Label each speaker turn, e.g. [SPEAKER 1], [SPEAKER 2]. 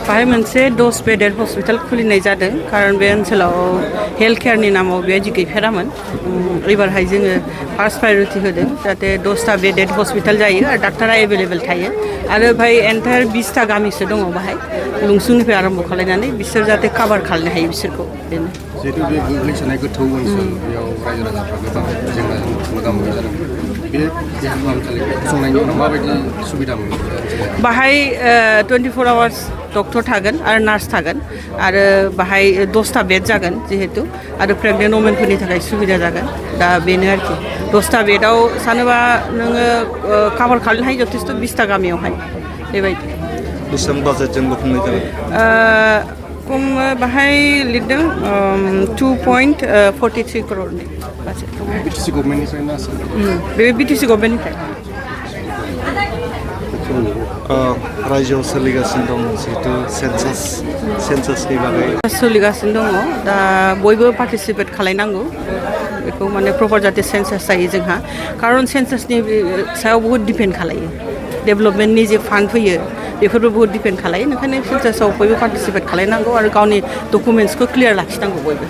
[SPEAKER 1] बाहाय मोनसे दस बेडेड हस्पिटाल खुलिनाय जादों खारन बे ओनसोलाव हेल्थ केयारनि नामाव बेबायदि गैफेरामोन एबारहाय जोङो फार्स्ट प्रायरिटि होदों जाहाथे 10टा बेडेड हस्पिटाल जायो आरो डाक्टारा एभेलेबेल थायो आरो बाहाय एन्टायार 20टा गामिसो दङ बाहाय लुंसुंनिफ्राय आरम्भ खालामनानै बिसोर जाहाथे काभार खालामनो हायो बिसोरखौ बेनो
[SPEAKER 2] जिहेतु बे गोग्लैसोनाय गोथौ ओनसोल बेयाव रायजो राजाफ्रा गोबां जेंनाजों मोगा मोगि जादों बे देहा फाहामसालि फसंनायनि उनाव माबायदि सुबिदा मोनो
[SPEAKER 1] बाहाय 24 आवार्स डक्टर थागोन आरो नार्स थागोन आरो बाहाय 10टा बेड जागोन जिहेतु आरो प्रेगनेन्ट वमेनफोरनि थाखाय सुबिदा जागोन दा बेनो आरोखि 10टा बेडआव सानोबा नोङो काभार खालामनो हायो जथेस्थ' 20टा गामियावहाय बेबायदि
[SPEAKER 3] बेसेबां बाजेटजों लुफुंनाय जागोन
[SPEAKER 1] खम बाहाय लिरदों 2.43 crore बाजेट
[SPEAKER 2] बिटिसि गभर्नमेन्टनिफ्राय ना
[SPEAKER 1] बे बिटिसि गभर्नमेन्टनिफ्राय
[SPEAKER 3] रायजोआव सोलिगासिनो दं जिहेतु सेन्सासनि बागै
[SPEAKER 1] सोलिगासिनो दङ दा बयबो पार्टिसिपेट खालायनांगौ बेखौ माने प्रपार जाहाथे सेन्सास जायो जोंहा खारन सेन्सासनि सायाव बहुद डिपेन्ड खालायो डेभेलपमेन्टनि जे फान्ड फैयो बेफोरबो बहुत डिपेन्ड खालायो ओंखायनो सेन्सासाव बयबो पार्टिसिपेट खालायनांगौ आरो गावनि डकुमेन्ट्सखौ क्लियार लाखिनांगौ बयबो